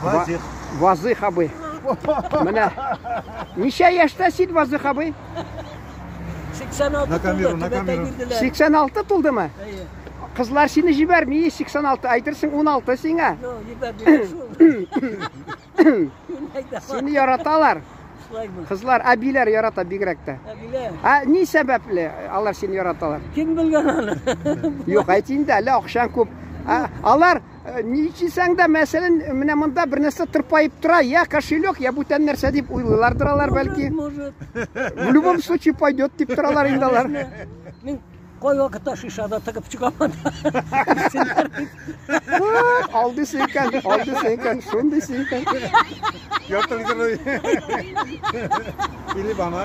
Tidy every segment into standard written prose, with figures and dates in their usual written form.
Вазих. Вазих абый. Менә. Ничә яшьтә син, Вазих абый? 86 На камеру, тулды, на түбәтәй камеру. бирделәр. 86 тулдымы? Әйе. Кызлар сине җибәрми, 86 әйтерсең 16 сиңа. Юк, җибәрмиләр шул. Мин әйтәм, Сине яраталар. Шулаймы? Кызлар, әбиләр ярата бигрәк тә. Әбиләр. Ә ни сәбәпле алар сине яраталар? Кем белгән аны? Юк, әйт инде, әллә акчаң күп. Ә, алар ни дисәң дә, мәсәлән, менә монда бер нәрсә тырпаеп тора, я кошелек, я бүтән нәрсә дип уйлыйлардыр алар бәлки. Может, В любом случае пойдет дип торалар инде алар. Мин кай вакытта шишада тыгып чыгам анда. Алдыйсың икән, алдыйсың икән, шундыйсың икән. Ярты литр. Или бана.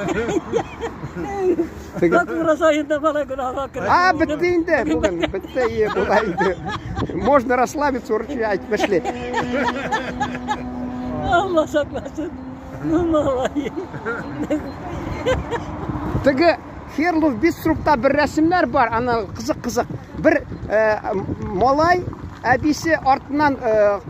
Теге- Бак ураза аенда бала гөнаһка керә. А, бетте инде бүген, бетте, ие, була инде. Можно расслабиться, урысча әйтмешли. Алла сакласын. Ну, малай. Теге Херлов Биструпта бер рәсемнәр бар, аны кызык-кызык. Бер малай әбисе артыннан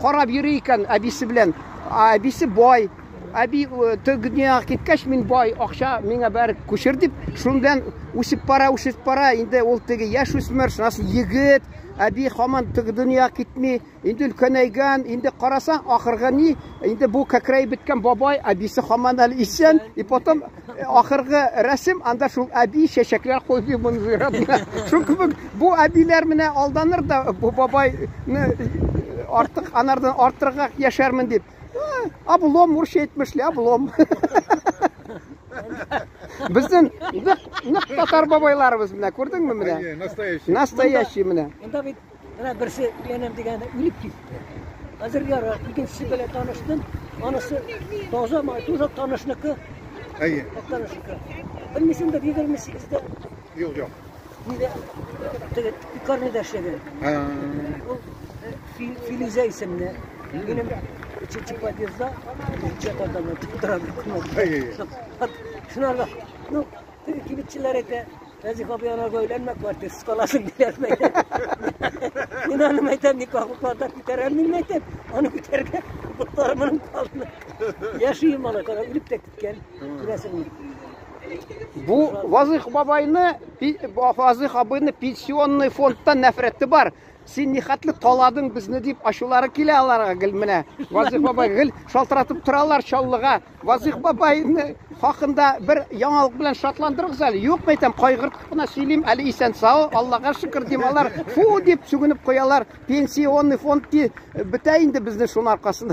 карап йөри икән әбисе белән. Әбисе бай. Әби теге дөньяга киткәч, мин бай, акча миңа бәр күчер дип, шуннан үсеп бара, үсеп бара. Инде ул теге яшь үсмер, шуннан соң егет, әби һаман теге дөньяга китми. Инде өлкәнәйгән, инде карасаң, ахыргы ни, инде бу кәкрәй беткән бабай, әбисе һаман әле исән, и потом ахыргы рәсем, анда шул әби чәчәкләр куйды моны зиратына. Шул кебек бу әбиләр менә алданыр да бу бабайны артык анардан артыграк яшәрмен дип. Облом урысча әйтмешли, облом. Безнең нык, нык татар бабайларыбыз менә, күрдеңме менә? Әйе, настоящий. Настоящий менә. Монда бит менә берсе өйләнәм дигәндә үлеп китте. Хәзер ярар, икенчесе белән таныштым. Анысы таза ма, тоже танышныкы, Әйе. танышныкы. Белмисеңдер, 28-дә Юк, юк. нидә теге пекарняда эшләгән. Ул Филизә исемле. Минем өченче подъездда өченче этажда тора. Әйе. Шунарга, ну, теге кибетчеләр әйтә, Вазих абый анарга өйләнмә, квартирсыз каласың диләр. Мин аны әйтәм, никах укылата күтәрәм, мин әйтәм, аны күтәргә ботларымның калды. Яшим ана, кара үлеп тә киткән, күрәсеңме? Бу Вазих бабайны, Вазих абыйны пенсионный фондтан нәфрәте бар. Син нихәтле таладың безне дип ачулары килә аларга гел менә. Вазих бабай гел шалтыратып торалар Чаллыга. Вазих бабайны хакында бер яңалык белән шатландырыгыз әле. Юк, әйтәм, кайгыртып кына сөйлим, әле исән сау, Аллага шөкер дим. Алар фу дип сүгенеп куялар. Пенсионный фонд ди, бетә инде безне шуның аркасында.